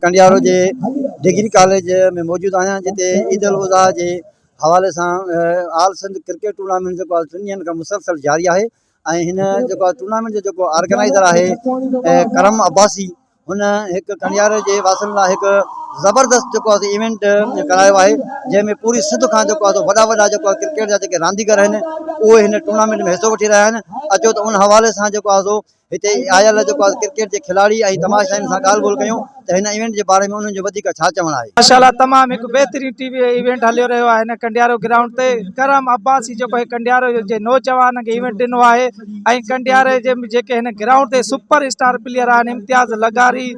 ڪنڊيارو جي degree college ۾ موجود آهيان جتي عيد الاضحيٰ جي حوالي سان آل سنڌ ڪرڪيٽ ٽورنامينٽ جيڪو آهي ٽن ڏينهن کان مسلسل جاري آهي ۽ هن جيڪو آهي ٽورنامينٽ جو جيڪو آرگنائيزر آهي ڪرم عباسي هن هڪ ڪنڊياري جي واسين لاء هڪ زبردست جيڪو آهي ايونٽ ڪرايو آهي جنهن ۾ پوري سنڌ کان جيڪو آهي وڏا وڏا جيڪو آهي ڪرڪيٽ جا جيڪي رانديگر آهن اهي هن ٽورنامينٽ ۾ حصو وٺي رهيا آهن اچو ته ان حوالي سان جيڪو آهي سو هتي آيل جيڪو آهي ڪرڪيٽ جي کلاڙي ۽ تماشائين سان ڳالهه ٻولهه ڪيون ته هن ايونٽ جي باري ۾ انهن جو وڌيڪ ڇا چوڻ آهي. ماشاءالله تمام هڪ بهترين ٽي وي ايونٽ هليو رهيو آهي هن ڪنڊيارو گرائونڊ تي ڪرم عباسي جيڪو هي ڪنڊيارو جي نوجوانن کي ايونٽ ڏنو آهي ۽ ڪنڊياري جي جيڪي هن گرائونڊ تي سپر اسٽار پليئر آهن امتياز لغاري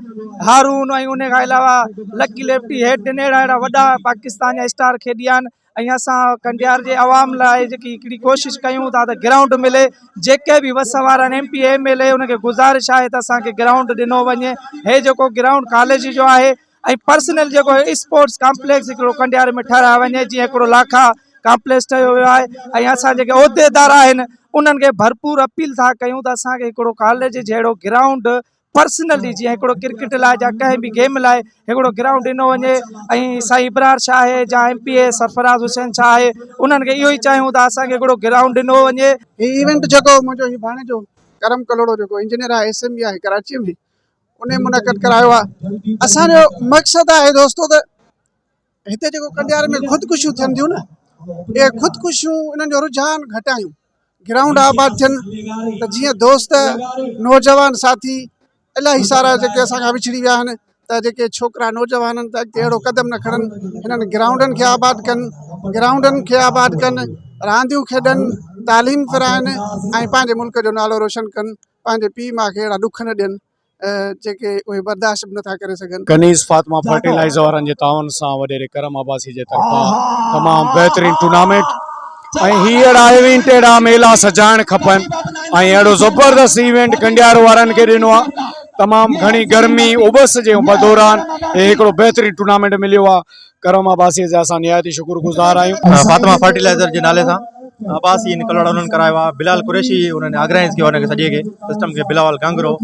هارون ۽ ان کان علاوه لڪي ليفٽي هيڊ اهڙا اهڙا وڏا پاڪستان جا اسٽار کيڏي آهن ۽ اسان ڪنڊيار جي عوام لاء جيڪي هڪڙي ڪوشش ڪيون ٿا ته گرائونڊ ملي جيڪي به وس وارا آهن ايم پي ايم ايل اي ان کي گذارش آهي ته اسان کي گرائونڊ ڏنو وڃي هي جيڪو گرائونڊ ڪاليج جو آهي ۽ پرسنل جيڪو اسپورٽس ڪامپليڪس هڪڙو ڪنڊياري ۾ ٺهرايو وڃي جيئن هڪڙو لاکا ڪامپليڪس ٺهيو ويو آهي ۽ اسان جيڪي عهديدار آهن انهن کي ڀرپور اپيل ٿا ڪيون ته اسان کي هڪڙو ڪاليج جهڙو گرائونڊ پرسنلي جيئن هڪڙو ڪرڪيٽ لاء يا ڪنهن به گيم لاء هڪڙو گرائونڊ ڏنو وڃي ۽ سائين ابرار شاهه آهي يا ايم پي اي سرفراز حسين شاهه آهي انهن کي اهو ئي چاهيون ته اسان کي هڪڙو گرائونڊ ڏنو وڃي. هي ايونٽ جيڪو منهنجو هي ڀاڻيجو ڪرم ڪلهوڙو جيڪو انجنيئر آهي ايس ايم بي آهي ڪراچي ۾ انهي منعقد ڪرايو آهي اسان جو مقصد آهي دوستو ته هتي جيڪو ڪنڊياري ۾ خودڪشيون ٿين ٿيون نه اهي خودڪشيون انهن جو رجحان گهٽايون گرائونڊ آباد ٿين ته جيئن دوست نوجوان ساٿي الاهي سارا جيڪي اسان کان وڇڙي ويا آهن ته جيڪي ڇوڪرا نوجوان آهن ته اڳتي اهڙو قدم نه کڻن هنن گرائونڊن کي آباد ڪن گرائونڊن کي آباد ڪن رانديون کيڏن تعليم پرائن ۽ پنهنجي ملڪ جو نالو روشن ڪن پنهنجي پيء ماء کي اهڙا ڏک نه ڏين جيڪي اهي برداشت به نٿا ڪري سگهن. ڪنيز فاطمه فرٽيلائيزر وارن جي تعاون سان وڏيري ڪرم عباسي جي طرفان تمام بهترين ٽورنامينٽ ۽ هي اهڙا ايونٽ اهڙا ميلا سجائڻ کپن ۽ اهڙو زبردست ايونٽ ڪنڊيارو وارن کي ڏنو آهي تمام گهڻي گرمي اٻس جي دوران هي هڪڙو بهترين ٽورنامينٽ مليو آهي ڪرم عباسي جا اسان نهايت ئي شڪر گذار آهيون. فاطمه فرٽيلائزر جي نالي سان عباسي ان ڪلوڙا انهن ڪرايو آهي بلال قريشي انهن آرگنائز ڪيو ان کي سڄي کي سسٽم کي بلاول گانگرو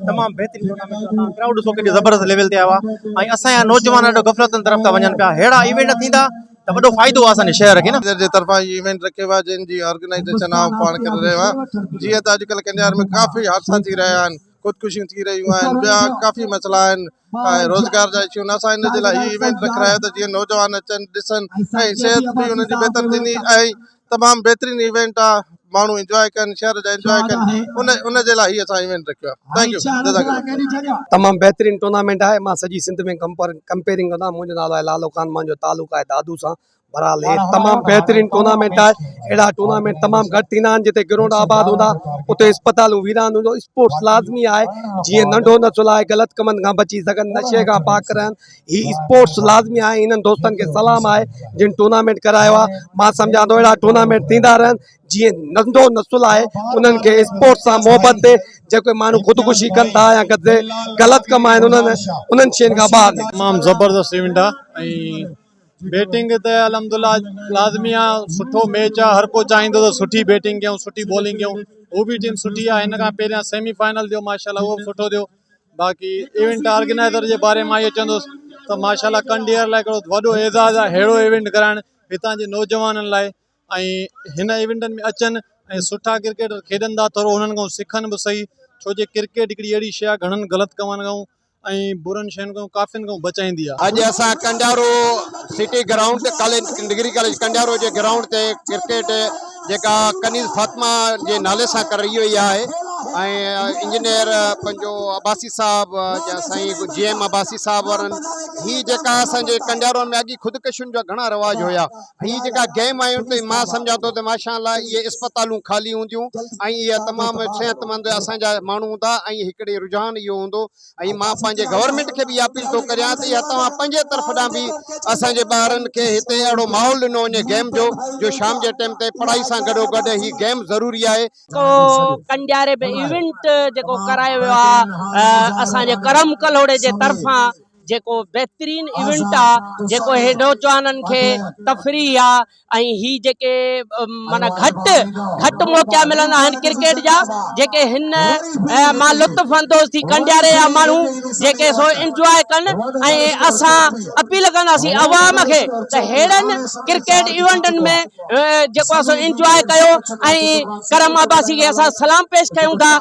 تمام بهترين ٽورنامينٽ اسان ڪرائوڊ ڏسو ڪيڏي زبردست ليول تي آيو آهي ۽ اسان جا نوجوان ڏاڍو غفلتن طرف ٿا وڃن پيا ههڙا ايونٽ ٿيندا ته وڏو فائدو آهي اسان جي شهر کي نه جي طرفان هي ايونٽ رکيو ويو آهي جنهن جي آرگنائيزيشن آئون پاڻ ڪري رهيو آهيان جيئن ته اڄڪلهه ڪنڊيار ۾ ڪافي حادثا ٿي رهيا آهن خودڪشيون ٿي رهيون آهن ٻيا ڪافي مسئلا آهن ۽ روزگار جا اشو آهن اسان ان جي لاء هي ايونٽ رکرايو ته جيئن نوجوان اچن ڏسن ۽ صحت به انهن جي بهتر ٿيندي ۽ تمام بهترين ايونٽ آ ماڻهو انجواء ڪن شهر جا انجواء ڪن ان ان جي لاء هي اسان ايونٽ رکيو آ thank you جزاڪ الله. تمام بهترين ٽورنامينٽ آهي مان سڄي سنڌ ۾ ڪمپيئرنگ ڪندو آهيان منهنجو نالو آهي لالو خان منهنجو تعلق آهي دادو سان بھرحال هي تمام بهترين ٽورنامينٽ آهي اهڙا ٽورنامينٽ تمام گهٽ ٿيندا آهن جتي گرائونڊ آباد هوندا اتي اسپتالون ويران هوندو اسپورٽس لازمي آهي جيئن ننڍو نسل آهي غلط ڪمن کان بچي سگهن نشي کان پاڪ رهن هي اسپورٽس لازمي آهي انهن دوستن کي سلام آهي جن ٽورنامينٽ ڪرايو آهي مان سمجهان ٿو اهڙا ٽورنامينٽ ٿيندا رهن جيئن ننڍو نسل آهي انهن کي اسپورٽس سان محبت ٿئي جيڪي ماڻهو خودڪشي ڪن ٿا يا غلط ڪم آهن انهن انهن شين کان ٻاهر نڪرن. تمام زبردست ايونٽ آ ۽ بيٽنگ ته الحمد الله لازمي آ سٺو ميچ آ هر ڪو چاهيندو ته سٺي بيٽنگ ڪيون سٺي بولنگ ڪيون هو به ٽيم سٺي آ هن کان پهريان سيمي فائنل ٿيو ماشاء الله اهو به سٺو ٿيو باقي ايونٽ آرگنائزر جي باري مان اهو چوندس ته ماشاء الله ڪنڊيئر لاء هڪڙو وڏو اعزاز آ ههڙو ايونٽ ڪرائڻ هتان جي نوجوانن لاء ۽ هن ايونٽن ۾ اچن ۽ سٺا ڪرڪيٽر کيڏن ٿا ٿورو هنن کان سکن به صحيح ڇو جي ڪرڪيٽ هڪڙي اهڙي شيء آ گهڻن غلط ڪمن کان ۽ برن شين کان ڪافين کان بچائيندي آهي. اڄ اسان ڪنڊيارو سٽي گرائونڊ تي ڪاليج ڊگري ڪاليج ڪنڊيارو جي گرائونڊ تي ڪرڪيٽ جيڪا ڪنيز فاطمه جي نالي سان ڪرائي وئي آهي ۽ انجنيئر پنهنجو عباسي صاحب يا سائين جي ايم عباسي صاحب وارن هي جيڪا اسان جي ڪنڊيارو ۾ اڳي خودڪشين جا گهڻا رواج هيا هي جيڪا گيم آيون ته مان سمجهان ٿو ته ماشاء الله اهي اسپتالون خالي هونديون ۽ اهي تمام صحتمند اسان جا ماڻهو هوندا ۽ هڪڙي رجحان اهو هوندو ۽ مان پنهنجي گورنمينٽ کي به اها اپيل ٿو ڪريان ته اها توهان پنهنجي طرف ڏانهن به اسان جي ٻارن کي هتي اهڙو ماحول ڏنو وڃي گيم جو جو شام جي ٽيم تي پڙهائي سان گڏو گڏ هي گيم ضروري آهي. جيڪو ڪنڊياري ۾ ايونٽ جيڪو ڪرايو ويو آهي اسان جي ڪرم ڪلهوڙي جي طرفان. جيڪو بهترين ايونٽ آ جيڪو هي نوجوانن کي تفريح آ ۽ هي جيڪي معنيٰ گهٽ گهٽ موقعا ملندا آهن ڪرڪيٽ جا جيڪي هن مان لطف اندوز ٿي ڪنڊياري جا ماڻهو جيڪي سو انجواء ڪن ۽ اسان اپيل ڪنداسين عوام کي ته ههڙن ڪرڪيٽ ايونٽن ۾ جيڪو آ سو انجواء ڪيو ۽ ڪرم عباسي کي اسان سلام پيش ڪيون ٿا.